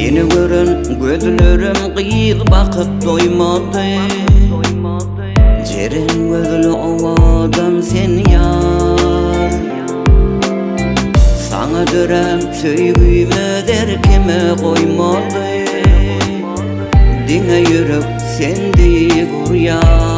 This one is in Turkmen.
Seni gören gözlerim gyz bakyp doýmady. Jeren gözli owadan sen ýar. Saňa dörän söýgümi derkime goýmady. Diňe ýürek sen diýip urýar.